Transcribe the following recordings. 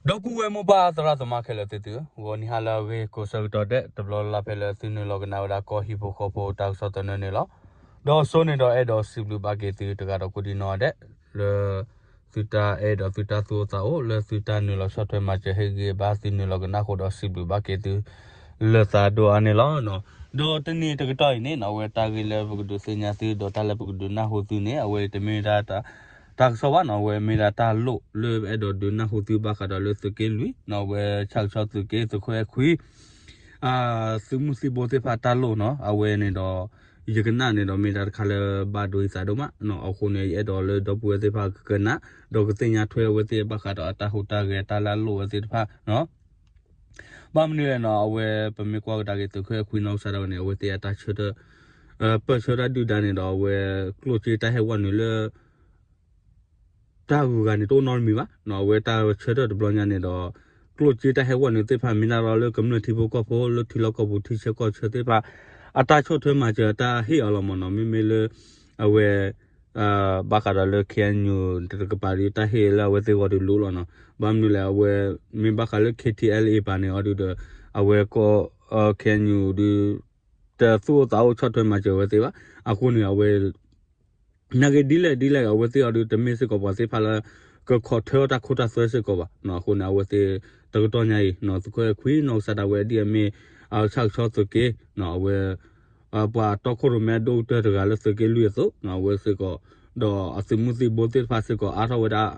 ဒီပုၢ်ဝဲၢ်မိၢ်ပၢ်သရၣ်သမါခဲလၢာ်သ့ၣ်သုဧၢ, ဂီၤနံၤဟါလၢအဂ့ၤကိးဆၢကတီၢ်ဒဲး တဘျီလၢ်လၢ်ဖဲလၢသုနုာ်လီၤကနၣ်ဝဲဒၣ်ကီၢ်ဟံၣ်ဖိဃီဖိတၢ်ကစီၣ်သနၢၣ်န့ၣ်လီၤ. ဒီးစိန့ၣ်ဒီးအဲၣ်ဒိးစံးဘျုးဘၣ်က့ၤသုတဂၤဒီးကိးဒံနီၢ်ဒဲး လၢ သုတၢ်အဲၣ်ဒိးသုတၢ်သူၣ်အိၣ်သးအိၣ် လၢသုတၢ်နုာ်လီၤဆီၣ်ထွဲမၤစၢၤဟ့ၣ်ဂံၢ်ဘါသုနုာ်လီၤကနၣ်ဃိဒီးစံးဘျုးဘၣ်က့ၤသု လၢသးဒိၣ်အါန့ၣ်လီၤ. ဒီးတနံၤတကတီၢ်အံၤန့ၣ်နီၢ် အဝဲတၢ်ဂ့ၢ်လၢပကဒုးသ့ၣ်ညါသု ဒီးတၢ်လၢပကဒုးနၢ်ဟူသုန့ၣ် အဝဲတမ့ၢ်ဒၣ် တၢ်ကစီၣ်ဘၣ်နီၢ် အဝဲမ့ၢ်ဒၣ်တၢ်လိၣ်လၢအဲၣ်ဒိးဒုးနၢ်ဟူသုဘၣ်ဃးဒီးလၢသုးက့လွံၢ်နီၢ် အဝဲဆၣ်ကဆီသုးက့ သုးခိၣ်အဲၣ်ခွံ သုးမုၢ်သံၣ်ဘိသ့ၣ်တဖၣ်တၢ်လိၣ်နီၢ် အဝဲန့ၣ်ဒီး ယကနၣ်န့ၣ်ဒီးမ့ၢ်ဒၣ်တခါလၢဘၣ်ဒိယသးဒိၣ်မး အဃိန့ၣ် ယအဲၣ်ဒိးလၢဒီပုၢ်ဝဲၢ်သ့ၣ်တဖၣ်ကကနၣ် ဒီးကသ့ၣ်ညါထွဲအဝဲသ့ၣ်ဘၣ်ဃးဒီးအတၢ်ဟူးတၢ်ဂဲၤတၢ်လၢအလိၣ်ဝဲသ့ၣ်တဖၣ် ဘၣ်မနုၤလဲၣ်နီၢ် အဝဲပမ့ၢ်ကွၢ်ကဒါက့ၤသုးခိၣ်အဲၣ်ခွံနီၢ်ကစၢ်ဒၣ်ဝဲန့ၣ် အဝဲသ့ၣ်အတၢ်ဆၢထၢၣ် ပၢၢ်ဆၢတၢ်ဒုၣ်ဒါန့ၣ်ဒီး အဝဲကျိၣ်စ့တၢ်ဟဲဝဲနုာ်လၢ တၢ်ဂုၤဂၤန့ၣ်တအိၣ်နီတမံၤဘၣ်နီၢ် အဝဲတၢ်ဆၢထၢၣ်တဘျီညါန့ၣ်ဒီး ကျိၣ်စ့တၢ်ဟဲဝဲနုာ်သ့ၣ်တဖၣ် မ့ၢ်ဒၣ်လီၤလၢကမျၢၢ်ထံဖိကီၢ်ဖိလၢထံလီၢ်ကီၢ်ပူၤထံဆၢကီၢ်ဆၢသ့ၣ်တဖၣ် အတၢ်ဆီၣ်ထွဲမၤစၢၤတၢ်ဟ့ၣ်အီၤလီၤမ့ၢ်နီၢ် မ့မ့ၢ်လၢ အဝဲ ဘၣ်ဃးဒီးလၢ KNU တကပၤဒီးတၢ်ဟ့ၣ်လၢအဝဲသ့ၣ်ဂီၢ်ဒုးလိၤလီၤနီၢ် ဘၣ်မနုၤလဲၣ် အဝဲ မ့ၢ်ဘၣ်ဃးလၢ KTLA ပၤန့ၣ်အီၤဒုးဒီး အဝဲကီၢ် KNU ဒုး တသူၣ်အိၣ်သးအိၣ်ဆီၣ်ထွဲမၤစၢၤဝဲသ့ၣ်ဘၣ် အဃိန့ၣ် အဝဲ နာ်က့ဒ်လဲၣ်ဒ်လဲၣ် အဝဲသ့ၣ်အီၤဒုးတမ့ၢ်စ့ၢ်ကီးပှၤသ့ၣ်တဖၣ်လၢ ကခိးထၢထီၣ်တၢ်ခိတၢ်သွဲစ့ၢ်ကီးဘၣ်နီၢ် အဃိန့ၣ် အဝဲသ့ၣ် တကတီၢ်ညါအံၤနီၢ် သုးခိၣ်အဲၣ်ခွံနီၢ်ကစၢ်ဒၣ်ဝဲဒ်အမ့ၢ် အဆၣ်ကဆီသုးက့နီၢ် အဝဲ ပှၤတီခိၣ်ရိၣ်မဲအဒိၣ်ကတၢၢ်တဂၤလၢသုးက့လွံၢ်အသိးနီၢ် အဝဲစ့ၢ်ကီး ဒီးအသုးမုၢ်သံၣ်ဘိသ့ၣ်တဖၣ်စ့ၢ်ကီးအါထီၣ်ဝဲဒၣ်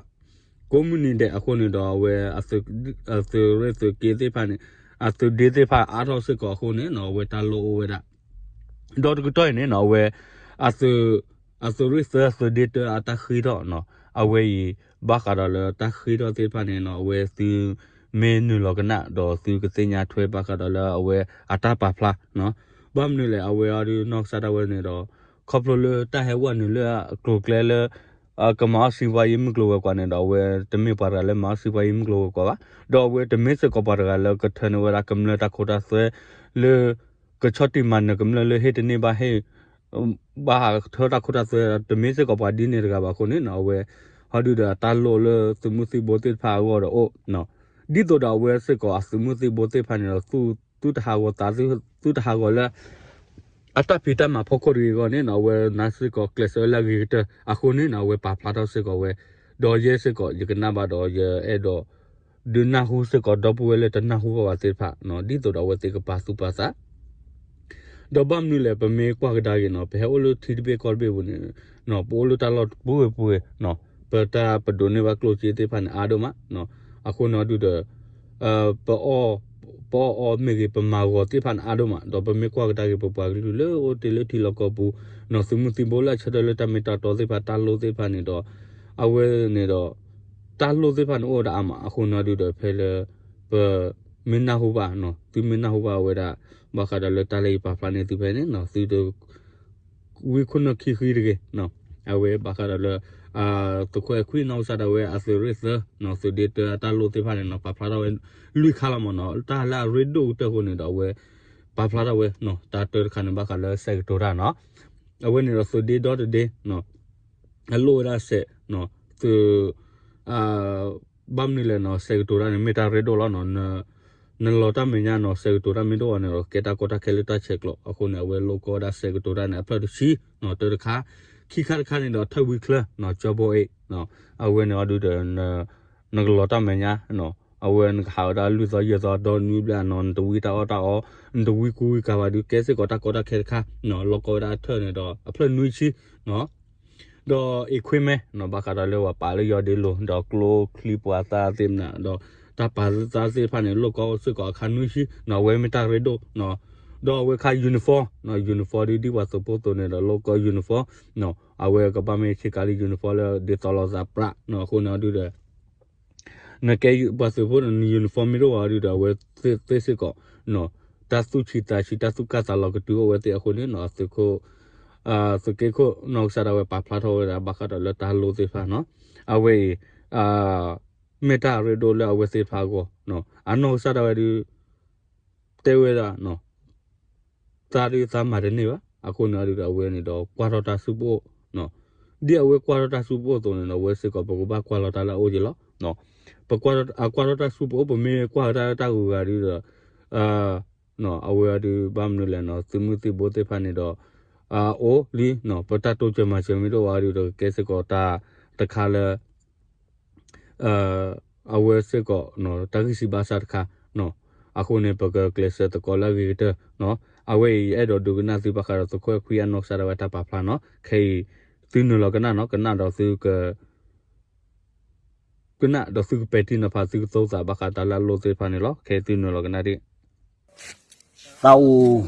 ကိးမုၢ်နံၤဒဲးအဃိန့ၣ်ဒီး အဝဲ အသုးရ့ၣ်သုးက့သ့ၣ်တဖၣ်န့ၣ် အသုးဒ့သ့ၣ်တဖၣ်အါထီၣ်စ့ၢ်ကီးအဃိန့ၣ်နီၢ် အဝဲတၢ်လိၣ်အိၣ်ဝဲဒၣ် ဒီးတကတီၢ်အံၤန့ၣ်နီၢ် အဝဲ အသုး အသုးရ့ၣ်သၢသုးဒ့တၢအတၢ်ဃ့ထီၣ်နီၢ် အဝဲအံၤ ဘၣ်ဃးဒီးလၢတၢ်ဃ့ထီၣ်သ့ၣ်တဖၣ်န့ၣ်နီၢ် အဝဲသုမ့ၢ်နုာ်လီၤကနၣ်ဒီးသုကသ့ၣ်ညါထွဲဘၣ်ဃးဒီးလၢအဝဲအတၢ်ပာ်ဖျါနီၢ် ဘၣ်မနုၤလဲၣ် အဝဲအီၤဒုးနီၢ်ကစၢ်ဒၣ်ဝဲန့ၣ်ဒီး ခီဖျိလၢတၢ်ဟဲဝဲနုာ်လၢအကျိၤကျဲလၢ ကမၤအီၣ်စံးပှၤယံၤမုၢ်ကျိၤဝဲၤကွာ်န့ၣ်ဒီး အဝဲတမ့ၢ်ပှၤတဂၤလၢမၤအီၣ်စံးပှၤယံၤမုၢ်ကျိၤဝဲၤကွာ်ဘၣ် ဒီးအဝဲတမ့ၢ်စ့ၢ်ကီးပှၤတဂၤလၢကထၢန့ၢ်ဝဲဒၣ်ကမျၢၢ်တၢ်ခိတၢ်သွဲ လၢ ကဆီၣ်တံၢ်မၤနၢၤကမျၢၢ်လၢဟ့ၣ်တန့ၢ်ဘၣ်ဟ့ၣ် ဘၣ်ဟးထၢတၢ်ခိတၢ်သွဲ တမ့ၢ်စ့ၢ်ကီးပှၤဒ်န့ၣ်တဂၤဘၣ်အဃိန့ၣ်နီၢ် အဝဲ ဟီဒုးဒီးတၢ်လိၣ်လၢသုးမုၢ်သံၣ်ဘိသ့ၣ်တဖၣ်အဂီၢ်ဒီးအိၣ် ဒ်သိးဒီးအဝဲစ့ၢ်ကီးအသုးမုၢ်သံၣ်ဘိသ့ၣ်တဖၣ်န့ၣ်ဒီး သုတဟးဂီၤသး သုတဟးဂီၤလၢ အတၢ်ဖံးတၢ်မၤဖီခိၣ်တဂ့ၤအဂီၢ်န့ၣ်နီၢ် အဝဲနၤစ့ၢ်ကီးကျဲးစၢးလၢအဂ့ၤကတၢၢ်အဃိန့ၣ်နီၢ် အဝဲပာ်ဖျါထီၣ်စ့ၢ်ကီးဝဲ ဒီးယဲစ့ၢ်ကီးယကနၣ်ဘၣ်ဒီးယအဲၣ်ဒိး ဒုးနၢ်ဟူစ့ၢ်ကီးဒီပုၢ်ဝဲၢ်လၢတနၢ်ဟူဘၣ်ဘၣ်သ့ၣ်တဖၣ် ဒ်သိးဒီးအဝဲသ့ၣ်ကပာ်သူၣ်ပာ်သး ဒီးဘၣ်မနုၤလဲၣ် ပမ့ၢ်ကွၢ်ကဒါက့ၤနီၢ် ပဟဲအိၣ်လၢထံတဘ့ၣ်ကီၢ်တဘ့ၣ်ပူၤန့ၣ် ပအိၣ်လၢတၢ်လီၢ်တပူၤဝဲပူၤဝဲ ပတၢ်ပဒိးန့ၢ်ဘၣ်ကျိၣ်စ့သ့ၣ်တဖၣ်န့ၣ်အါဒိၣ်မး အဃိန့ၣ်ဒုးဒီး ပအီၣ် ပအီၣ်အီမ့ၢ်ဂ့ၤ ပမၤဂီၤသ့ၣ်တဖၣ်န့ၣ်အါဒိၣ်မး ဒီးပမ့ၢ်ကွၢ်ကဒါက့ၤပပှၤကလုာ်လၢအိၣ်တ့ၢ်လၢထံလီၢ်ကီၢ်ပူၤ နီၢ်သုးမုၢ်သံၣ်ဘိလၢအဆၢထၢၣ်လၢတၢ်မ့ၢ်တၢ်တီသ့ၣ်တဖၣ် တၢ်လိၣ်သ့ၣ်တဖၣ်န့ၣ်ဒီး အဝဲန့ၣ်ဒီး တၢ်လိၣ်သ့ၣ်တဖၣ်န့ၣ်အိၣ်ဝဲဒၣ်အါမး အဃိန့ၣ်ဒုးဒီးဖဲလၢ ပမ့ၢ်နၢ်ဟူဘၣ် သုမ့ၢ်နၢ်ဟူဘၣ်ဝဲဒၣ် ဘၣ်ဃးဒီးလၢတၢ်လၢယပာ်ဖျါန့ၢ်သုဖဲန့ၣ် သုတ ဝံခိၣ်နၢ်ခံဃံတဂ့ၤ အဝဲဘၣ်ဃးဒီးလၢ သုးခိၣ်အဲၣ်ခွံနီၢ်ကစၢ်ဒၣ်ဝဲအသုးရ့ၣ်သၢ သုးဒ့တၢအတၢ်လိၣ်သ့ၣ်တဖၣ်န့ၣ်နီၢ် ပာ်ဖျါထီၣ်ဝဲလွံၢ်ခါလီၤမးနီၢ် တၢ်လၢအရ့ဒိၣ်ကတၢၢ်အဃိန့ၣ်ဒီးအဝဲ ပာ်ဖျါထီၣ်ဝဲ တၢ်တၢတခါန့ၣ် ဘၣ်ဃးလၢစဲးကတိၤတၢ်နီၢ် အဝဲန့ၣ်ဒီးသုးဒ့ဒီတဒ့ အလိၣ်ဝဲဒၣ်စဲး သုး ဘၣ်မနုၤလဲၣ်နီၢ် စဲးကတိၤတၢ်န့ၣ် မ့ၢ်တၢ်ရ့ဒိၣ်လီၤနီၢ် နလီၤတၢ်မဲာ်ညါနီၢ် စဲးကတိၤတၢ်မ့ၢ်တအိၣ်ဘၣ်န့ၣ်ဒီး ကဲတၢ်ကီတၢ်ခဲလၢတၢ်ဆဲးကျိး အဃိန့ၣ် အဝဲလိၣ်ကီဝဲဒၣ်စဲးကတိၤတၢ်န့ၣ် အဖျၢၣ်တဆံ တၢတခါ ခံခါတခါန့ၣ်ဒီး ထၢၣ်ဝံချၢ ကၠီဘိအ့ၣ် အဝဲန့ၣ်အီၤဒုးဒီး နကလီၤတၢ်မဲာ်ညါ အဝဲနကဟးဝဲဒၣ်လွံၢ်သီယဲၢ်သီဒီနွံဘျဲၣ်နီၢ် နတဝံတၢ်အီၣ်တၢ်အီ နတဝံကူဝံကၤဘၣ်ဒုး ကဲစ့ၢ်ကီးတၢ်ကီတၢ်ခဲတခါ လီၢ်ကီဝဲဒၣ်အထၢၣ်န့ၣ်ဒီး အဖျၢၣ်နွံဆံ ဒီး equipment ဘၣ်ဃးဒီးလၢပှၤပာ်လၢယီၤဒ့လိၤ ဒီးကျိချံပှၤသၣ်သ့ၣ်မနၤ ဒီးတၢ်ပာ်သၣ်သ့ၣ်တဖၣ်န့ၣ် လိၣ်ကီစ့ၢ်ကီးအခါနွံဆံ အဝဲမ့ၢ်တၢ်ရ့ဒိၣ် ဒီးအဝဲခါ uniform uniform ဒ်ပှၤသုးဖိအသိးန့ၣ်ဒီး လိၣ်ကီ uniform အဝဲကဘၣ်မ့ၢ်ဆ့ကၤလၢ uniform လၢဒ်သိးလိာ်သးပြး အဃိန့ၣ်ဒုးဒီး နကဲပှၤသုးဖိန့ၣ် န uniform မ့ၢ်တအိၣ်ဘၣ်ဒုးဒီး အဝဲသ့ၣ်စ့ၢ်ကီး တၢ်သူၣ်ဆံးသးဆံး တၢ်သူၣ်ကၢ်သးလီၤကတုၤအိၣ်ဝဲသ့ၣ်အဃိန့ၣ် သုးခိၣ် သုးက့ခိၣ်နီၢ်ကစၢ်ဒၣ်ဝဲ ပာ်ဖျါထီၣ်ဝဲဒၣ် ဘၣ်ဃးဒီးလၢတၢ်လိၣ်သ့ၣ်တဖၣ်နီၢ် အဝဲအံၤ မ့ၢ်တၢ်အရ့ဒိၣ်လၢအဝဲသ့ၣ်တဖၣ်အဂီၢ် အနီၢ်ကစၢ်ဒၣ်ဝဲဒုး တဲဝဲဒၣ် သးဒုးသးမၤတန့ၢ်ဘၣ် အဃိန့ၣ်ဒုးဒီး အဝဲန့ၣ်ဒီးကွၢ်ထီၣ်တၢ်ဆူပအိၣ် ဒ်အဝဲကွၢ်ထီၣ်တၢ်ဆူပအိၣ်အသိးန့ၣ်ဒီး အဝဲစ့ၢ်ကီး ပကဘၣ်ကွၢ်လီၤတၢ်လၢအအိၣ်က့ၤလီၤ. ပကွၢ်ထီၣ်တၢ်ဆူၣ်ပအိၣ် ပမ့ၢ်ကွၢ်တၢ်တၢ်ဂုၤဂၤဒုဒီး အဝဲအံၤဒုးဘၣ်မနုၤလဲၣ်နီၤ သုးမုၢ်သံၣ်ဘိသ့ၣ်တဖၣ်န့ၣ်ဒီး အိၣ်လံနီၤ ပတၢ်တိစၢၤမၤစၢၤမ့ၢ်တအိၣ်ဘၣ်ဒုဒီး ကကဲစ့ၢ်ကီးတၢ်တခါလၢ အဝဲစ့ၢ်ကီး တၢ်ဂံၢ်စၢ်ဘါစၢ်တခါနီၤ အဃိန့ၣ် ပကကျဲးစၢးသကိးလၢအဂ့ၤကတၢၢ်နီၤ အဝဲအံၤယအဲၣ်ဒိးဒုးကနၣ်သုဘၣ်ဃးဒီးသုးခိၣ်အဲခွံအနီၢ်ကစၢ်ဒၣ်ဝဲတၢ်ပာ်ဖျါနီၤ ခဲအံၤ သုနုာ်လီၤကနၣ်နီၤ ကနၣ်ဒီးသုက ကနၣ်ဒီးသုကပဲာ်ထံနီၤဖး သုကသိသးဘၣ်ဃးတၢ်လၢအလိၣ်သ့ၣ်တဖၣ်န့ၣ်လီၤ. ခဲအံၤသုနုာ်လီၤကနၣ်ဒံး သးအိၣ်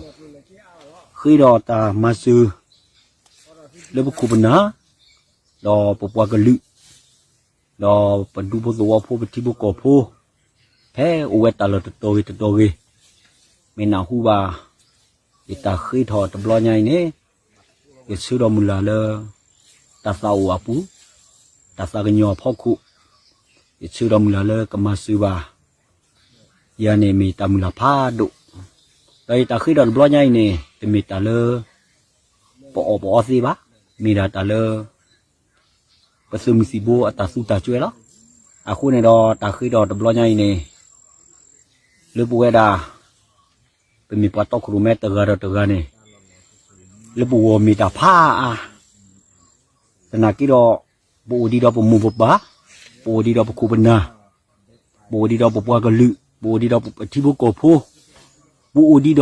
ဃ့ဒီးတၢ်မၤစၢၤ လၢပခိၣ်ပနၢ် ဒီးပပှၤကလုာ် ဒီးပဒူဖိသဝီဖိ ပထံဖိကီၢ်ဖိ ဖဲအိၣ်ဝဲတၢ်လီၢ်တတီၤဂ့ၤတတီၤဂ့ၤ မ့ၢ်နၢ်ဟူဘၣ် ယတၢ်ဃ့ထီၣ်တဘျီညါအံၤန့ၣ် ယဆၢဒီးမုၢ်လၢ်လၢ တၢ်သးအိၣ်အပူၤ တၢ်သးကညီၤအဖီခိၣ် ယဆၢဒီးမုၢ်လၢ်လၢကမၤစၢၤဘၣ် ယၤန့ၣ်မ့ၢ်တၢ်မုၢ်လၢ်ဖးဒိၣ် ဒီးယတၢ်ဃ့ထီၣ်တဘျီညါအံၤန့ၣ် တမ့ၢ်တၢ်လၢ ပအီၣ်ပအီသ့ဘၣ် မ့ၢ်ဒၣ်တၢ်လၢ ပသုးမုၢ်သံၣ်ဘိအတၢ်သူတၢ်စွဲလီၤ. အဃိန့ၣ်ဒီးတၢ်ဃ့ထီၣ်တဘျီညါအံၤန့ၣ် လၢပဝဲဒၣ် ပမ့ၢ်ပှၤတီခိၣ်ရိၣ်မဲတဂၤဒီးတဂၤန့ၣ် လၢပဂီၢ်မ့ၢ်တၢ်ဖးအါ သနာ်က့ဒီး ပအိၣ်ဒံးဒီးပမိၢ်ပပၢ်, ပအိၣ်ဒံးဒီးပခိၣ်ပနၢ်, ပအိၣ်ဒံးဒီးပပှၤကလုာ်, ပအိၣ်ဒံးဒီးပထံဖိကီၢ်ဖိ, ပအိၣ်ဒံးဒီး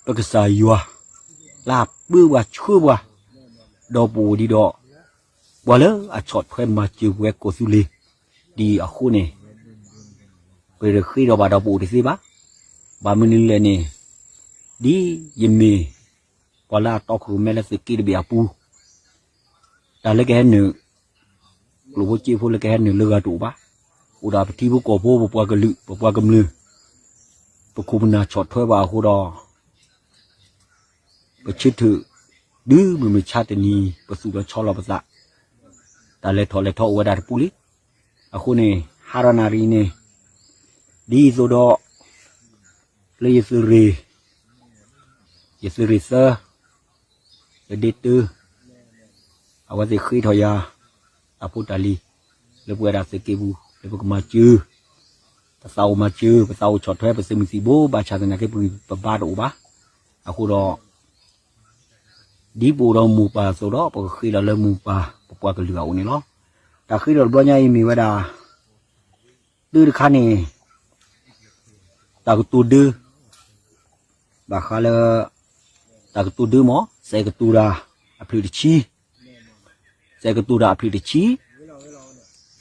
ပကစၢ်ယွၤ လၢအပၢပှၤဆှၢပှၤ, ဒီးပအိၣ်ဒံးဒီး ပှၤလၢအဆီၣ်ထွဲမၤစၢၤပဝဲကီၢ်သူလ့ၤ ဒ်အဃိန့ၣ် ပတဃ့ထီၣ်ဘၣ်ဒီးပအိၣ်တသ့ဘၣ်. ဘၣ်မနုၤလဲၣ်န့ၣ် ဒ်ယမ့ၢ် ပှၤလၢအတီခိၣ်ရိၣ်မဲလၢသုးက့တဘ့ၣ်အပူၤ တၢ်လၢကဟဲနုာ် ကျိၣ်ဖိစ့ဖိလၢကဟဲနုာ်လၢဂၤတအိၣ်ဘၣ်. အိၣ်ဒၣ်ပထံဖိကီၢ်ဖိ ပပှၤကလုာ် ပပှၤကမျၢၢ် ပခိၣ်ပနၢ်ဆီၣ်ထွဲဘၣ်အဃိဒီး ပဆၢထၢၣ် ဒုးမုၢ်မဆါတနံၤ ပသူၣ်လီၤဆီလီၤပသး တၢ်လဲၤထီၣ်လဲၤထီအိၣ်ဝဲဒၣ်တပူၤလံ. အဃိန့ၣ် ဟါရနၣ်ရံၣ်န့ၣ် ဒ်သိးဒီး လၢယသုးရ့ၣ် ယသုးရ့ၣ်သၢ လၢဒ့တၢ အဝဲသ့ၣ်ဃ့ထီၣ်ယၤ တၢ်ဖိတၢ်လံၤ လၢပဝဲဒၣ်သုးက့ပူၤ လၢပကမၤစၢၤ ပသးအိၣ်မၤစၢၤ ပသးအိၣ်ဆီၣ်ထွဲ ပသုးမုၢ်သံၣ်ဘိ ဘၣ်ဆၣ်သနာ်က့ ပဂံၢ်ပဘါတအိၣ်ဘၣ်. အဃိဒီး ဒ်ပအိၣ်ဒီးမိၢ်ပၢ်အသိးဒီး ပကဃ့လီၤလၢမိၢ်ပၢ် ပပှၤကလုာ်အအိၣ်န့ၣ်လီၤ. တၢ်ဃ့ထီၣ်တဘျီညါအံၤမ့ၢ်ဝဲဒၣ် တၢတခါန့ၣ် တၢ်ကတိၤဒၢ ဘၣ်ဃးလၢ တၢ်ကတိၤဒၢမ့ၢ် စဲးကတိၤတၢ်အဖျၢၣ်တဆံ, စဲးကတိၤတၢ်အဖျၢၣ်တဆံ,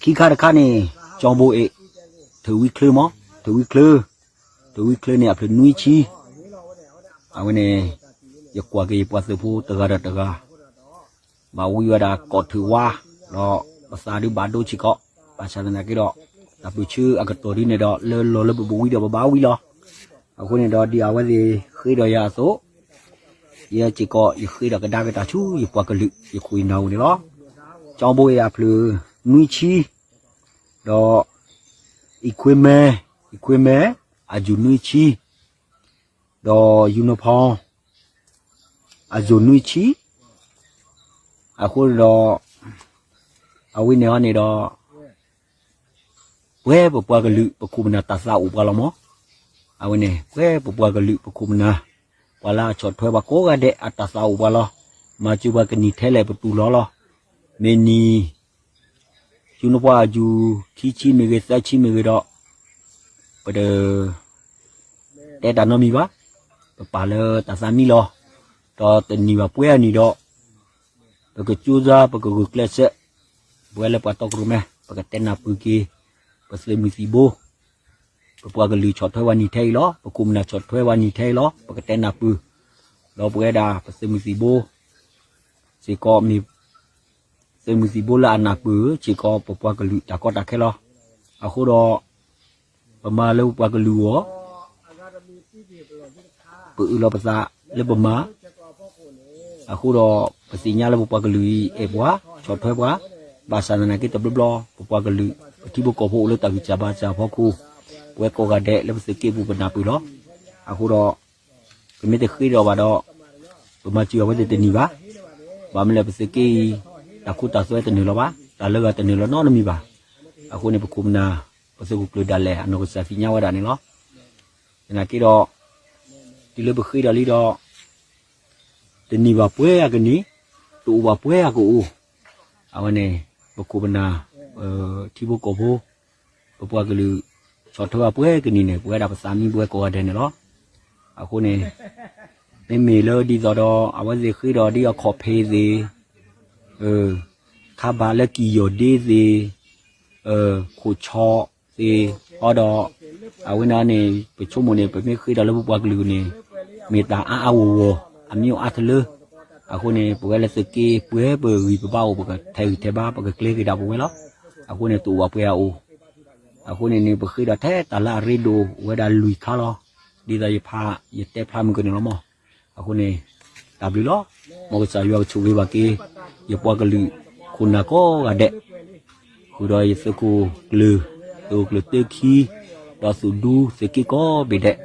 ခံခါတခါန့ၣ် ကၠီဘိအ့ၣ် ထုးဝံချၢမ့ၢ် ထုးဝံချၢ, ထုးဝံချၢန့ၣ်အဖျၢၣ်နွံဆံ, အဝဲန့ၣ် ယကွၢ်က့ၤယပှၤသုးဖိတဂၤဒီးတဂၤ ဘၣ်ဝံဝဲဒၣ်ကိးထုးဝါ, ဒီးပသးဒုးဘၣ်ဒိဆံးကီး, ဘၣ်ဆၣ်သနာ်က့ဒီး တၢ်ပၢၢ်ဆၢအကတီၢ်ဒ်န့ၣ်ဒီး လၢလီၢ်လၢပဘၣ်ဝံဒီးပဘၣ်ဝံလီၤ. အဃိန့ၣ်ဒီးဒ်အဝဲသ့ၣ်ဃ့ဒီးယၤအသိး, ယဲစ့ၢ်ကီး ယဃ့ဒီးကဒါက့ၤတၢ်ဆူယပှၤကလုာ် ယခိၣ်ယနၢ်အိၣ်န့ၣ်လီၤ. ကၠီဘိအ့ၣ်အဖျၢၣ်နွံဆံ, ဒီး အံၤခွ့မဲ, အံၤခွ့မဲ, အယူၢ်နွံဆံ, ဒီးယူၢ်နီၢ်ဖီ အယူၢ်နွံဆံ, အဃိန့ၣ်ဒီး အဝဲန့ၣ်ဟီန့ၣ်ဒီး ပဝဲပပှၤကလုာ် ပခိၣ်ပနၢ်တၢ်သးအိၣ်ပှၤလီၤမး, အဝဲန့ၣ် ပဝဲပပှၤကလုာ် ပခိၣ်ပနၢ် ပှၤလၢအဆီၣ်ထွဲပှၤကိးဂၤဒဲး အတၢ်သးအိၣ်ပှၤလီၤ. မၤစၢၤပှၤကနံၣ်ထဲလဲၣ် ပတူၢ်လိာ်လီၤ. မ့ၢ်နံၣ် ယူၢ်နီၢ်ဖီ အယူၢ်ခံဆံမ့ၢ်ဂ့ၤ သၢဆံမ့ၢ်ဂ့ၤဒီး ပတ တဲတၢ်နီတမံၤဘၣ်. ပပာ်လၢတၢ်သးမံလီၤ. ဒီးတနံၤဘၣ်ပှဲၤအနံၤဒီး ပကစူၤစၢ် ပကဂုာ်ကျဲးစၢး ပဝဲလၢပှၤတီခိၣ်ရိၣ်မဲ ပကတဲနၢ်ပၢၢ်က့ၤ ပသုးမုၢ်သံၣ်ဘိ ပပှၤကလုာ်ဆီၣ်ထွဲဝဲနံၣ်ထဲအံၤလီၤ. ပခိၣ်ပနၢ်ဆီၣ်ထွဲဝဲနံၣ်ထဲအံၤလီၤ. ပကတဲနၢ်ပၢၢ် ဒီးပဝဲဒၣ်ပသုးမုၢ်သံၣ်ဘိ စ့ၢ်ကီးမ့ၢ် သုးမုၢ်သံၣ်ဘိလၢအနၢ်ပၢၢ် စ့ၢ်ကီးပပှၤကလုာ်တၢ်ကီတၢ်ခဲလီၤ. အဃိဒီး ပမၤလၢပပှၤကလုာ်အဂီၢ် ပအၢၣ်လီၤပသးလၢပမၤ အဃိဒီး ပသ့ၣ်ညါလၢပပှၤကလုာ်အံၤအဲၣ်ပှၤ ဆီၣ်ထွဲပှၤ ဘၣ်ဆၣ်သနာ်က့တဘျီဘျီ ပပှၤကလုာ် ပထံဖိကီၢ်ဖိအိၣ်လၢတၢ်ဂံၢ်စၢ်ဘါစၢ်အဖီခိၣ် ပဝဲကိးဂၤဒဲးလၢပသုးက့ပူၤပနၢ်ပၢၢ်လီၤ. အဃိဒီး ပမ့ၢ်တဃ့ဒီးဘၣ်ဒီး ပမၤစၢၤအဝဲသ့ၣ်တန့ၢ်ဘၣ်. ဘၣ်မနုၤလဲၣ်ပသုးက့အံၤ တၢ်ခိတၢ်သွဲတနုာ်လီၤဘၣ်, တၢ်လၢဂၤတနုာ်လီၤနီတမံၤဘၣ်. အဃိန့ၣ် ပခိၣ်ပနၢ် ပသုးခိၣ်ကျၢၢ်ဒၣ်လဲာ် အနီၢ်ကစၢ်သ့ၣ်ညါဝဲဒၣ်န့ၣ်လီၤ. သနာ်က့ဒီး တုၤလၢပဃ့ဒီးလံဒီး တနံၤဘၣ်ပှဲၤအကနံၤ, တအိၣ်ဘၣ်ပှဲၤအကအိၣ်, အဝဲန့ၣ် ပခိၣ်ပနၢ် ပထံဖိကီၢ်ဖိ ပပှၤကလုာ် ဆီၣ်ထွဲဘၣ်ပှဲၤကနံၤန့ၣ် ပဝဲဒၣ်ပသးမံပဝဲကိးဂၤဒဲးန့ၣ်လီၤ. အဃိန့ၣ် မ့မ့ၢ်လၢဒ်သိးဒီး အဝဲသ့ၣ်ဃ့ဒီးဒ်အခီၣ်ဖံးသ့ၣ်, ခါဘၣ်လၢကံၢ်ယီၢ်ဒ့သ့ၣ်, ခိၣ်ဆီသ့ၣ်, အီဒီး အဝဲန့ၣ်န့ၣ် ပဆိကမိၣ်န့ၣ် ပမ့ၢ်ဃ့ဒီးလၢပပှၤကလုာ်န့ၣ် မ့ၢ်တၢ်အါအါဂီၢ်ဂီၢ် အမံၤအိၣ်အါတလၢ, အဃိန့ၣ် ပဝဲလၢသုးက့ပှဲၤပဂံၢ်ပဘါအိၣ် ပကထဲးဂံၢ်ထဲးဘါ ပကကျဲက့ၤဒၣ်ပဝဲလီၤ. အဃိန့ၣ် တအိၣ်ဘၣ်ပှဲၤအအိၣ် အဃိန့ၣ်န့ၣ် ပဃ့ဒီးထဲတၢ်လၢအရ့ဒိၣ်ဝဲဒၣ်လွံၢ်ခါလီၤ. ဒ်သိးယဖး ယတဲဖျါမုၢ်ကန့ၣ်လီၤမး. အဃိန့ၣ် တၢ်ဘျုးလီၤ. မ်ကစၢ်ယွၤကဆိၣ်ဂ့ၤဘၣ်က့ၤ ယပှၤကလုာ်ခိၣ်နၢ်ကိးဂၤဒဲး, ဃုာ်ဒီးယသုးခိၣ်ကျၢၢ်, သုးခိၣ်ကျၢၢ်တၢခံ, ဒီးသုးဒူသုးက့ကိးဘ့ၣ်ဒဲး,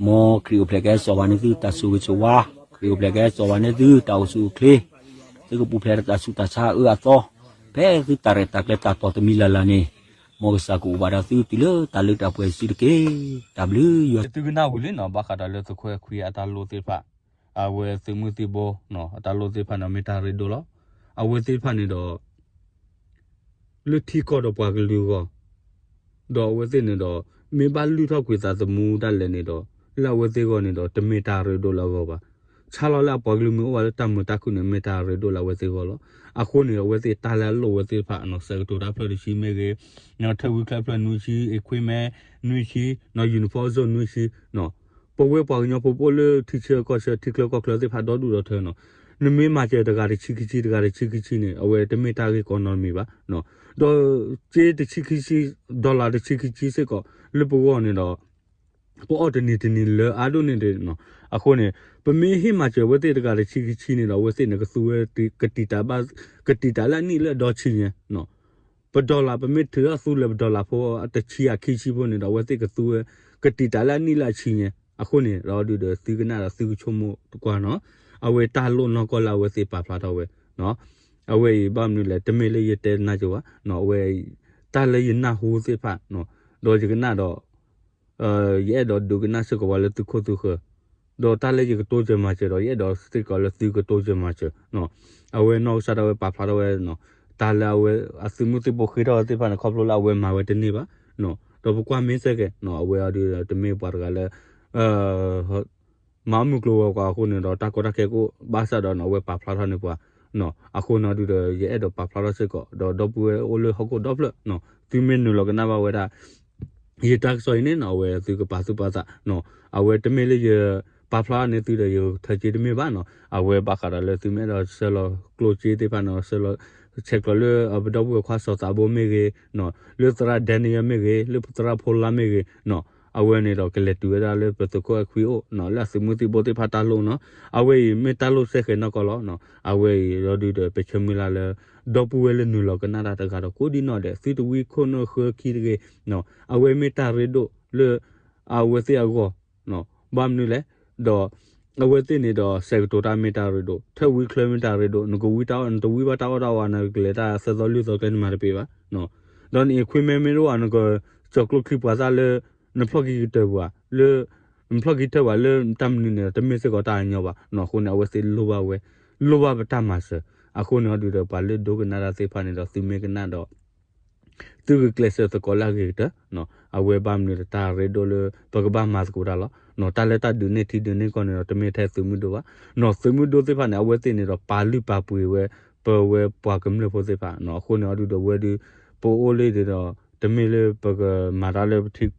မ်ခရံာ်အိၣ်ဖျဲၣ်ကဟဲစိာ်ဘၣ်န့ၢ်သုတၢ်ဆိၣ်ဂ့ၤဆိၣ်ဝါ, ခရံာ်အိၣ်ဖျဲၣ်ကဟဲစိာ်ဘၣ်န့ၢ်သုတၢ်အိၣ်ဆူၣ်အိၣ်ချ့, သုကပူၤဖျဲးဒီးတၢ်ဆူးတၢ်ဆါအအၢအသီ, ဖဲသုတၢ်ရဲၣ်တၢ်ကျဲၤတၢ်တီၢ်တမံၤလၢ်လၢ်န့ၣ်, မ်ကစၢ်ကအိၣ်ဘၣ်ဒီးသုတုၤလၢတၢ်လၢတၢ်ပှဲၤစုတက့ၢ်. တၢ်ဘျုးယွၤ သုကနၣ်ဝံၤလံနီၤ ဘၣ်ဃးဒီးလၢသုးခိၣ်အဲၣ်ခွံအတၢ်လိၣ်သ့ၣ်တဖၣ်, အဝဲသုးမုၢ်သံၣ်ဘိ အတၢ်လိၣ်သ့ၣ်တဖၣ်န့ၣ် မ့ၢ်တၢ်ရ့ဒိၣ်လီၤ. အဝဲသ့ၣ်တဖၣ်န့ၣ်ဒီး လၢထံကီၢ်ဒီးပှၤကလုာ်အဂီၢ်, ဒီးအဝဲသ့ၣ်န့ၣ်ဒီး မ့ၢ်ဘၣ်လုၢ်ထီၣ်ကွံာ်သးသမူဒၣ်လဲာ်န့ၣ်ဒီး လၢအဝဲသ့ၣ်အဂီၢ်န့ၣ်ဒီး တမ့ၢ်တၢ်ရ့ဒိၣ်လၢအဂီၢ်ဘၣ်. ဆါလီၤလၢအပှၤကလုာ်မ့ၢ်အိၣ်ဝဲလၢတၢ်မုာ်တၢ်ခုၣ်န့ၣ် မ့ၢ်တၢ်ရ့ဒိၣ်လၢအဝဲသ့ၣ်အဂီၢ်လီၤ. အဃိန့ၣ် အဝဲသ့ၣ်တၢ်လၢအလိၣ်ဝဲသ့ၣ်တဖၣ်နီၤ ဆဲးကတိၤတၢ်ဖျၢၣ်တဆံမ့ၢ်ဂ့ၤ, နီၤ ထၢဝံချၢဖျၢၣ်နွံဆံ, equipment နွံဆံ, နီၤ uniform စိၣ်နွံဆံ, နီၤ ပဝဲပှၤကညီဖိပအိၣ်လၢထံဆၢကီၢ်ဆၢ ထံချၢကီၢ်ချၢသ့ၣ်တဖၣ်ဒီဒူၣ်ဒီထၢနီၤ, နမ့ၢ်မၤစၢၤတဂၤတဆံခံဆံ တဂၤတဆံခံဆံန့ၣ် အဝဲတမ့ၢ်တၢ်ဂ့ၢ်ကီနီတမံၤဘၣ်. ဒီးစ့တဆံခံဆံ, dollar တဆံခံဆံစ့ၢ်ကီး လၢပဂီၢ်န့ၣ်ဒီး ပအီၣ်တနံၤတနံၤလၢအါဒိၣ်န့ၣ်ဒီး အဃိန့ၣ် ပမ့ၢ်ဟ့ၣ်မၤစၢၤအဝဲသ့ၣ်တဂၤတဆံခံဆံန့ၣ်ဒီး အဝဲသ့ၣ်န့ၣ်ကသူဝဲ ကတံာ်တၢ်ဘၣ်, ကတံာ်တၢ်လၢအနံၣ်လၢအဒီဆံညါ ပ dollar ပမ့ၢ်ထုးထီၣ်သူလၢပ dollar ဖိအတဆံအခံဆံဖိန့ၣ်ဒီး အဝဲသ့ၣ်ကသူဝဲ ကတံာ်တၢ်လၢအနံၣ်လၢအဆံညါ. အဃိန့ၣ်ဒီးဒုးဒီးသုကနၣ်ဒီးသုကဆိကမိၣ်တကွၢ်နီၤ, အဝဲတၢ်လိၣ်နီၢ်ကီၢ်လၢအဝဲသ့ၣ်ပာ်ဖျါထီၣ်ဝဲ, အဝဲအံၤဘၣ်မနုၤလဲၣ် တမ့ၢ်လၢယတဲနါကၠိၤဘၣ်, အဝဲအံၤ တၢ်လၢယနၢ်ဟူသ့ၣ်တဖၣ်, ဒီးယကနၣ်ဒီး ယအဲၣ်ဒိးဒုးကနၣ်စ့ၢ်ကီးပှၤလၢသုခိၣ်သုဃၢၤ, ဒီးတၢ်လၢယကတိစၢၤမၤစၢၤဒီး ယအဲၣ်ဒိးစ့ၢ်ကီးလၢသုကတိစၢၤမၤစၢၤ, အဝဲနီၢ်ကစၢ်ဒၣ်ဝဲပာ်ဖျါထီၣ်ဝဲ, တၢ်လၢအဝဲအသုးမုၢ်သံၣ်ဘိဃ့ထီၣ်ဝဲသ့ၣ်တဖၣ်န့ၣ် ခီဖျိလၢအဝဲမၤဝဲတန့ၢ်ဘၣ်, ဒီးပကွၢ်မ့ၢ်စ့ၢ်ကီး အဝဲအီၤဒုးတမ့ၢ်ပှၤတဂၤလၢ မၤမုၢ်ကျိၤဝဲၤကွာ်အဃိန့ၣ်ဒီး တၢ်ကီတၢ်ခဲကအိၣ်ဘၣ်ဆၣ်ဒီး အဝဲပာ်ဖျါထီၣ်န့ၢ်ပှၤ, အဃိန့ၣ်ဒုးဒီး ယအဲၣ်ဒိးပာ်ဖျါထီၣ်စ့ၢ်ကီး ဒီးဒီပုၢ်ဝဲၢ်အိၣ်လၢဟီၣ်ခိၣ်ဒီဖျၢၣ်, သုမ့ၢ်နုာ်လီၤကနၣ်ဘၣ်ဝဲဒၣ် ယတၢ်ကစီၣ်အံၤန့ၣ်နီၤ အဝဲသုကပာ်သူၣ်ပာ်သး, အဝဲတမ့ၢ်လၢယပာ်ဖျါန့ၢ်သုဒီးယထၢက့တမ့ၢ်ဘၣ်နီၤ, အဝဲဘၣ်ဃးဒီးလၢသုမ့ၢ်အဲၣ်ဒိးဆှၢလီၤကျိၣ်စ့သ့ၣ်တဖၣ်နီၤ ဆှၢလီၤ ဆဲးကျိးလၢပဒီပုၢ်ဝဲၢ်ခွါစီၤသးဘိမ့ၢ်ဂ့ၤ, လၢသရၣ် Daniel မ့ၢ်ဂ့ၤ, လၢသရၣ်ဖိလါမ့ၢ်ဂ့ၤ, အဝဲန့ၣ်ဒီးကလဲၤတုၤဝဲဒၣ်လၢပသုးခိၣ်အဲၣ်ခွံအိၣ်နီၤ လၢအသုးမုၢ်သံၣ်ဘိသ့ၣ်တဖၣ်တၢ်လိၣ်နီၤ, အဝဲအံၤမ့ၢ်တၢ်လိၣ်စဲဃဲၤနီၢ်ကီၢ်လီၤ, အဝဲအံၤဒီးဒုးဒီးပဆၢမုၢ်လၢ်လၢ ဒီပုၢ်ဝဲၢ်လၢနုာ်လီၤကနၣ်တၢ်တဂၤဒီး ကိးဒံနီၢ်ဒဲး သုတဝံခိၣ်နၢ်ဃၢခံတဂ့ၤ, အဝဲမ့ၢ်တၢ်ရ့ဒိၣ်လၢ အဝဲသ့ၣ်အဂီၢ်, ဘၣ်မနုၤလဲၣ်, ဒီး အဝဲသ့ၣ်န့ၣ်ဒီးဆဲးကတိၤတၢ်မ့ၢ်တၢ်ရ့ဒိၣ်, ထၢဝံချၢမ့ၢ်တၢ်ရ့ဒိၣ်, နကဝံတၢ်အီၣ် နတဝံဘၣ်တၢ်အီၣ်တၢ်အီ နကလဲၤတၢ်သၢသီလွံၢ်သီကျဲနမၤတပ့ၤဘၣ်, ဒီးန equipment မ့ၢ်တအိၣ်ဘၣ် နကစီၢ်ကျိချံပှၤသၣ်လၢ နဖျီၣ်ကံကတၢၢ်ပှၤ လၢ နဖျီၣ်ကံထၢပှၤလၢတၢ်မနုၤန့ၣ်ဒီး တမ့ၢ်စ့ၢ်ကီးတၢ်အညီဘၣ်, အဃိန့ၣ် အဝဲသ့ၣ်လိၣ်ဘၣ်ဝဲ, လိၣ်ဘၣ်ပတၢ်မၤစၢၤ, အဃိန့ၣ်အီၤဒုးဒီး ပှၤလၢဒိကနၣ်တၢ်သ့ၣ်တဖၣ်န့ၣ်ဒီး သုမ့ၢ်ကနၣ်ဒီး သုကကျဲးစၢးသကိးလၢအဂ့ၤကတၢၢ်, အဝဲဘၣ်မနုၤဒီးတၢ်ရ့ဒိၣ်လၢ ပကဘၣ်မၤသကိးတၢ်လီၤ, တၢ်လၢတၢ်ဒုးန့ၢ်ထံဒုးန့ၢ်ကီၢ်န့ၣ်ဒီး တမ့ၢ်ထဲသုးမုၢ်ဒိၣ်ဘၣ်, သုးမုၢ်ဒိၣ်သ့ၣ်တဖၣ်န့ၣ် အဝဲသ့ၣ်န့ၣ်ဒီး ပာ်လုၢ်ပာ်ပှ့ၤဝဲ ပဝဲပှၤကမျၢၢ်ဖိသ့ၣ်တဖၣ်, အဃိန့ၣ်အီၤဒုးဒီး ဝဲဒုး ပအိၣ်လၢဒ်ဒီး တမ့ၢ်လၢပကမၤတၢ်လၢ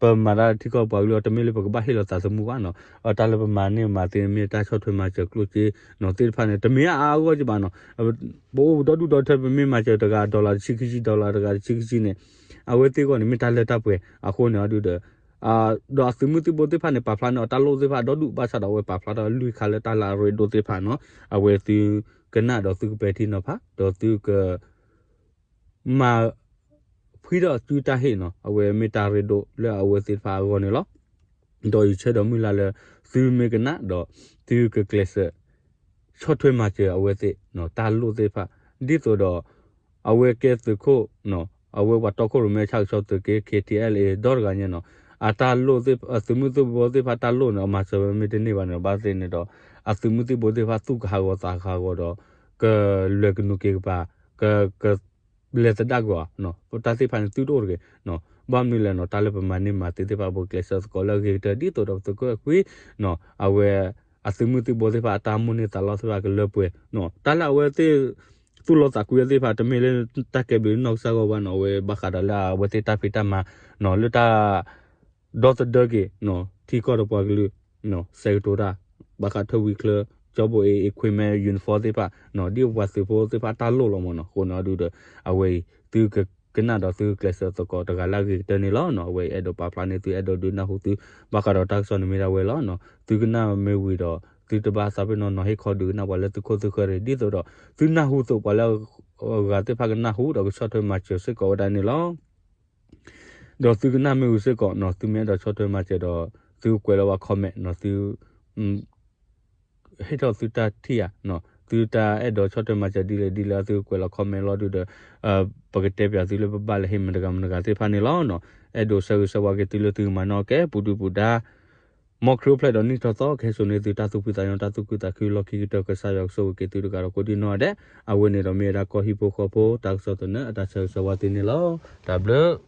ပမၤတၢ်လၢထံကီၢ်ပှၤကလုာ် တမ့ၢ်လၢပကဘၣ်ဟ့ၣ်လီၤသးသမူဘၣ်နီၤ, တၢ်လၢပမၤန့ၢ်မၤသ့န့ၣ် မ့ၢ်တၢ်ဆီၣ်ထွဲမၤစၢၤကျိၣ်စ့နီၤ သ့ၣ်တဖၣ်န့ၣ် တမ့ၢ်အါအါဂီၢ်ဂီၢ်ဘၣ်နီၤ, ပအိၣ်ပဒီဒူၣ်ဒီထၢ ပမ့ၢ်မၤစၢၤတဂၤ dollar တဆံခံဆံ dollar တဂၤတဆံခံဆံန့ၣ် အဝဲသ့ၣ်အဂီၢ်န့ၣ် မ့ၢ်တၢ်လၢတၢ်ပှဲၤ အဃိန့ၣ်အီၤဒုးဒီး ဒီးအသုးမုၢ်သံၣ်ဘိသ့ၣ်တဖၣ်န့ၣ် ပာ်ဖျါန့ၢ်အီၤတၢ်လိၣ်သ့ၣ်တဖၣ်ဒီဒူၣ် ဘၣ်ဆၣ်ဒီးအဝဲပာ်ဖျါထီၣ်လွံၢ်ခါလၢတၢ်လၢအရ့ဒိၣ်သ့ၣ်တဖၣ်နီၤ, အဝဲသုကနၣ်ဒီးသုကပဲာ်ထံနီၤဖး ဒီးသုက မၤ ဖှံထီၣ်သုတၢ်ဟ့ၣ်နီၤ အဝဲမ့ၢ်တၢ်ရ့ဒိၣ်လၢအဝဲသ့ၣ်တဖၣ်အဂီၢ်န့ၣ်လီၤ. ဒီးယဆၢဒီးမုၢ်လၢ်လၢ သုမ့ၢ်ကနၣ်ဒီး သုကကျဲးစၢး ဆီၣ်ထွဲမၤစၢၤအဝဲသ့ၣ် တၢ်လိၣ်သ့ၣ်တဖၣ် ဒ်သိးဒီး အဝဲကဲသုးခိၣ်နီၤ အဝဲပှၤတီခိၣ်ရိၣ်မဲဆၣ်ကဆီသုးက့ K T L A ဒီတဂၤညါနီၤ, အတၢ်လိၣ် အသုးမုၢ်သံၣ်ဘိသ့ၣ်တဖၣ်တၢ်လိၣ်န့ၣ် အမၤစၢၤဝဲမ့ၢ်တန့ၢ်ဘၣ်န့ၣ်ဒီး ဘၣ်သ့ၣ်န့ၣ်ဒီး အသုးမုၢ်သံၣ်ဘိသ့ၣ်တဖၣ်သူၣ်ကဟးဂီၤသးကဟးဂီၤဒီး ကလဲၤကနူးက့ၤကပၤ က ကလဲၤသဒၣ်ကွံာ်အီၤ တၢ်သ့ၣ်တဖၣ်န့ၣ်သုတအိၣ်တဂ့ၤ, ဘၣ်မနုၤလဲၣ်နီၤ တၢ်လၢပမၤန့ၢ်မၤသ့သ့ၣ်တဖၣ် ပကျဲးစၢးသကိးလၢအဂ့ၤကတၢၢ် ဒ်သိးဒီးပသုးခိၣ်အဲၣ်ခွံ အဝဲ အသုးမုၢ်သံၣ်ဘိသ့ၣ်တဖၣ်အတၢ်မိၣ်န့ၢ်သးလီသ့ၣ်တဖၣ်ကလၢပှဲၤ, တၢ်လၢအဝဲသ့ၣ် သူၣ်လီသးကွံအီၤသ့ၣ်တဖၣ် တမ့ၢ်လၢတၢ်ကဲဘျုးနီၢ်ကစၢ်ဂီၢ်ဘၣ်နီၤ, အဝဲဘၣ်ဃးဒီးလၢအဝဲသ့ၣ်တၢ်ဖံးတၢ်မၤနီၤ လၢတၢ် ဒီသဒၢက့ၤ ထံကီၢ်ဒီးပှၤကလုာ် ဆဲးကတိၤတၢ် ဘၣ်ဃးထၢဝံချၢ ကၠီဘိၣ်အ့ equipment uniform သ့ၣ်တဖၣ် ဒ်ပှၤသုးဖိသ့ၣ်တဖၣ်တၢ်လိၣ်လီၤမးနီၤ, အဃိန့ၣ်ဒုးဒီး အဝဲအံၤ သုကကနၣ်ဒီးသုကကျဲးစၢးသကိးတဂၤလၢအဂ့ၤကတၢၢ်န့ၣ်လီၤ. အဝဲအံၤအဲၣ်ဒိးပာ်ဖျါန့ၢ်သု အဲၣ်ဒိးဒုးနၢ်ဟူသု ဘၣ်ဃးဒီးတၢ်ကစီၣ်န့ၣ်မ့ၢ်ဒၣ်ဝဲလီၤ. သုကနၣ်မ့ၢ်ဝံၤဒီး သုတဘၣ်သးပ့ၤနီၣ်နီၤ ဟ့ၣ်ခီဒုးကနၣ်ပှၤလၢသုခိၣ်သုဃၢၤတဂ့ၤ, ဒ်သိးဒီး သုနၢ်ဟူအသိး ပှၤလၢအဂၤသ့ၣ်တဖၣ်ကနၢ်ဟူဒီးကဆီၣ်ထွဲမၤစၢၤစ့ၢ်ကီးဝဲဒၣ်န့ၣ်လီၤ. ဒီးသုကနၣ်မ့ၢ်ဝံၤစ့ၢ်ကီးနီၤ သုမ့ၢ်အဲၣ်ဒိးဆီၣ်ထွဲမၤစၢၤဒီး သုကွဲးလၢပှၤ comment နီၤ သု ဟ့ၣ်ထီၣ်သုတၢ်ထံၣ်ဧါ, သုတၢ်အဲၣ်ဒိးဆီၣ်ထွဲမၤစၢၤဒ်လဲၣ်ဒ်လဲၣ် သုကွဲးလီၤ comment လီၤဒုးဒီး ပကတဲပၠးသုလၢပဘၣ်လဲၤဟ့ၣ်မတၤတဂၤမတၤတဂၤသ့ၣ်တဖၣ်န့ၣ်လီၤ. အဲၣ်ဒိးဆၢဂ့ၤဆၢဝါက့ၤသုလၢသုကမၤနီၣ်ကဲ ပူၤဒုၣ်ပူၤဒါ မ်ခရံာ်အိၣ်ဖျဲၣ်ဒီးနံၣ်ထီၣ်သီ ကဟဲစိာ်န့ၢ်သုတၢ်သူၣ်ဖှံသးညီ တၢ်သူၣ်ခုသးခု လီၢ်ခံကတၢၢ် ကစၢ်ယွၤကဆိၣ်ဂ့ၤက့ၤသုတဂၤဒီးကိးဒံၣ်နီၢ်ဒဲး, အဝဲန့ၣ်ဒီးမ့ၢ်ဝဲဒၣ်ကီၢ်ဟံၣ်ဖိဃီဖိ တၢ်ကစီၣ်သနၢၣ်အတၢ်ဆၢဂ့ၤဆၢဝါသ့န့ၣ်လီၤ. တၢ်ဘျုး